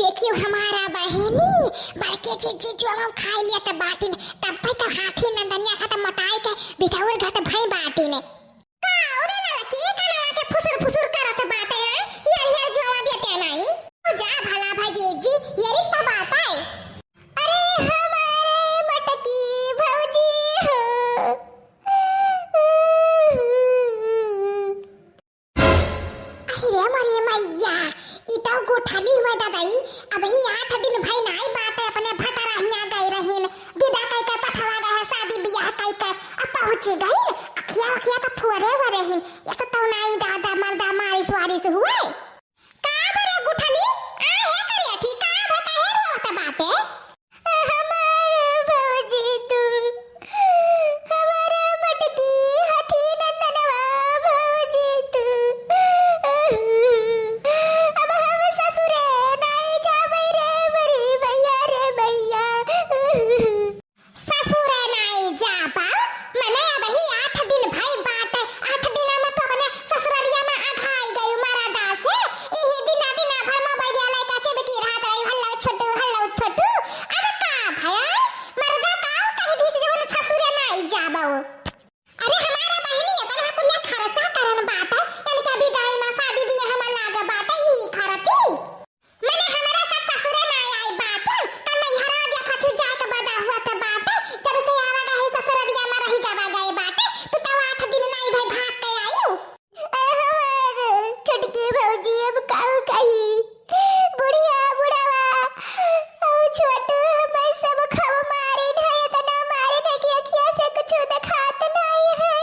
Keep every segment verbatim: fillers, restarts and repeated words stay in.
देखियो हमारा बहिनी, बड़के जीजी जो हम खाई लिया त बाटिन, तब पे तो हाथी नंदनिया का त मोटाई के बिठाउर घट भई बाटिन। का रे ललकी, कनवा के फुसुर फुसुर करत बाटे, हैं? हियर हियर जुआवा देते नाई। जा भला भा जीजी, ये रिक्ता बाटे। अरे हमारे मटकी भौजी हो। अरे मोरे मैया, ई तो गुठली हुआ दादाई, अबही आठ दिन भई नाई बाटे, अपने भतरा हियां गई रहिन, विदा कई के पठवा गए हैं, शादी बियाह कई के, अब पहुँची गई, अखिया वखिया तो फुअरे हुए रहिन, ये तो तौ नाई दादा मर्दा मारिस वारिस हुए। का बरे गुठली, आ हे करिया ठीक, का भे काहे रोत बाटे? हमार भौजी तू, हमार मटकी हथी नंदनवा भौजी तू। अब हम ससुरे नाई जाबै रे मरी भैया रे भैया। ससुरे नाई जाबा? मने अबही आठ दिन भई बाटे, आठ दिना में तो अपने ससुररिया में अघाई गई मरदा से। इही दिना दिना भर मोबाइल लइका चिपकी रहत रही, "हल्लो छोटू, हल्लो छोटू।" अब का भया? मरदा का कह दी से जवन ससुरे नाई जाबो। अरे हमारा बहिनी, एकर हा कुल्ला खर्चा करन बाटे, इनके विदाई में शादी बियाह में लाग बाटे, इही खरती। मने हमरा सब ससुरे ना आई बाटे, त नैहरा देखत ही जाए के बदा हुआ त बाटे, जब से आवा गए ससुररिया में रही गवा गए बाटे, तू तो आठ दिन नाई भई भाग के आयु। अरे हमार छोटकी भौजी, अब काऊ कही? बुढ़िया बुढ़वा, औ छोटू, हमें सब खब मारिन है, इतना मारिन है कि अखिया से कुछ देखात नाई है।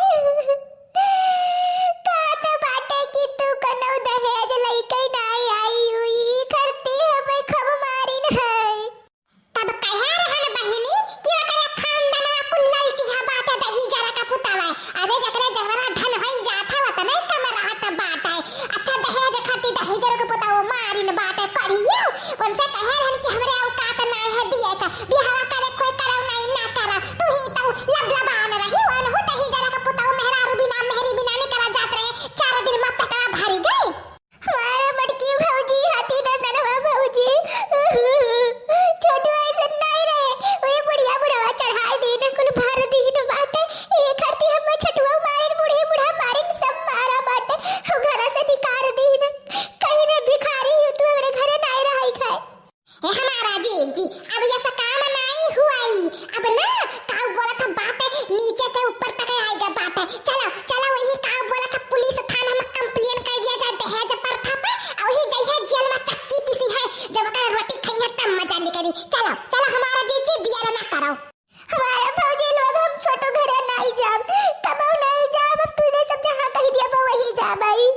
कहत बाटे कि तू कनौ दहेज लइके नाई आई हुई, ई खरती हमें खब मारिन है। तब कहे रहन बहिनी कि ओकरे खानदानवा कुल ललचिहा बाटे दहिजरा का पुतवा। अरे जकरे जहरा धन होई जात है, ओतने कम रहत बाटे। अच्छा दहेज खाती दहिजरा का पुतवा मारिन बाटे करियो। उनसे कहे रहन कि हमरे औकात ना है दिए का, बियाह करे कोई करौ नाई ना करा। तू ही तो लबलबान रही, अनहु दहिजरा का पुतवा मेहरारू बिना मेहरी बिना निकला जात रहे। चार दिन में पेटवा भरी गई। हमारे मटकी भौजी, हाथी नंदनवा भौजी। छोटू ऐसन नाई रहे, वही बुढ़िया बुढ़वा चढ़ाई दीन, कुल भर दीन बाटे। ये खरती हम छोटुआ मारिन, बूढ़े बूढ़ा मारिन, सब मारा बाटे। हम घरा से निकार दीन, कहीं ना भिखारी हो तू, हमरे घरे नाई रहाई खाए। ए हमारा जीजी, अब ये सब काम नाई हुआई। अब ना, काऊ बोलत बाटे, नीचे से ऊपर तक आइगा बाटे। चलो, चलो, वही काऊ बोलत पुलिस थाना में complain कर दिया जाए दहेज प्रथा पे, और वही जइहे जेल में चक्की पीसी है, जब ओकर रोटी खइहे तब मजा निकली। चलो, चलो, हमारा जीजी दिया ना करो। हमारा भौजी लोग, हम छोटू घरे नाई जाब, कबो नाई जाब, अब तूने सब जहाँ कह दिया बा वही जाब आई।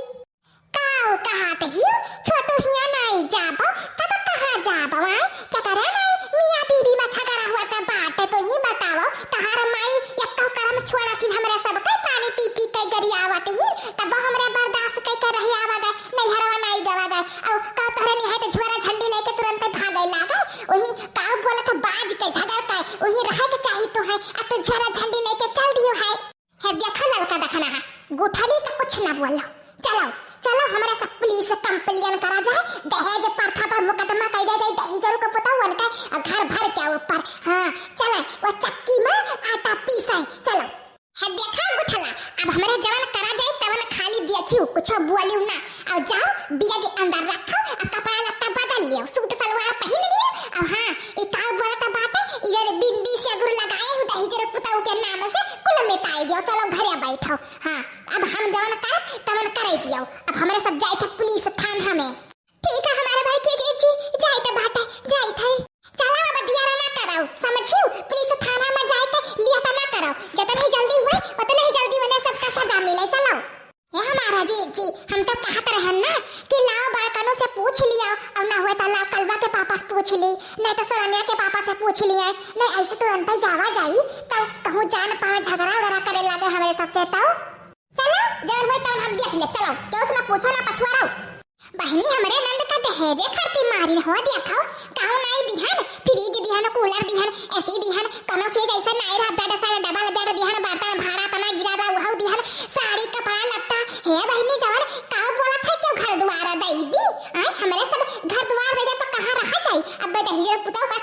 काऊ कहत हियो, छोटू हियां नाई जाबो, तब कहाँ जाबो, आय? केकरे नाई मियाँ बीबी में झगड़ा हुआ त बाटे, तो ही बताओ, तहार माई एक्को करम छोड़ा थिन, हमरे सब के पानी पी पी के गरियावत ही, तब हमरे बर्दाश्त कई के रही आवा गए, नैहरवा नाई गवा गए, और का तोहरे निहाय तो झोरा झंडी लेके तुरंत भागे लागे, वही काऊ बोलत बाज के झगड़ के, वही रहे के चाही तो है, अब तो झोरा झंडी लेके चल दियो है। हे देखा ललका दखना हा, गुठली तो कुछ ना बोलो। चलो, चलो, हमरा सब पुलिस से complain करा जाए, दहेज प्रथा पर मुकदमा कई दे जाए, दहेजरू के पुतौहन के घर भर के ऊपर। हाँ, चलो, वो चक्की में आटा पीसे, चलो। हे देखा गुठला, अब हमरे जवन करा जाए, तवन खाली देखियो, कुछ बोलियो ना। और जाओ, bag अंदर रखो, और कपड़ा लत्ता बदल लियो, सूट सलवार पहन लियो। और हाँ, ई का बोलत बाटे, ई जन बिंदी सिंदूर लगाए हो, दहेजरू के पुतौ के नाम से कुल मिटाई दियो। चलो घरे बैठो। हाँ, अब हम जवन करब, तवन करे दियो। अब हमरे सब जाए थे पुलिस थाना में। ठीक है, हमारे भाई के जी, जी, जाए थे बाटे, जाए थे। चलो अब दिया ना करो, समझियो? पुलिस थाना में जाए के लिया तो ना करो। जितनी जल्दी हुए, उतनी ही जल्दी उन्हें सबका सजा मिले। चलो। ए हमारा जीजी, हम तो कहत रहन ना कि लाओ बड़कनों से पूछ लिया, और ना हुए तो लाओ कलवा के पापा से पूछ ली, नहीं तो सोरनिया के पापा से पूछ लिए, नहीं ऐसे तुरंत ही जावा जाई, तो कहूँ जान पावे झगड़ा वगैरह करे लागे हमरे सबसे तो। चलो, जवन हुए तवन हम देख ले, चलो, केहू से ना पूछो ना पछुआ रहो। बहिनी, हमरे नंद का दहेजे खातिर मारिन हो, देखो, काऊ नाई दिहन, fridge दिहन, cooler दिहन, AC दिहन, कौनो चीज ऐसा नाई रहा, bed सारा double bed दिहन, बर्तन भाड़ा तना गिरा रहा, वहू दिहन, साड़ी, कपड़ा, लत्ता। हे बहिनी, जवन काऊ बोलत है, क्यों घर दुआर दई दी? आय, हमरे सब घर दुआर दे दे, तो कहाँ रहा दहिजर पुतौ का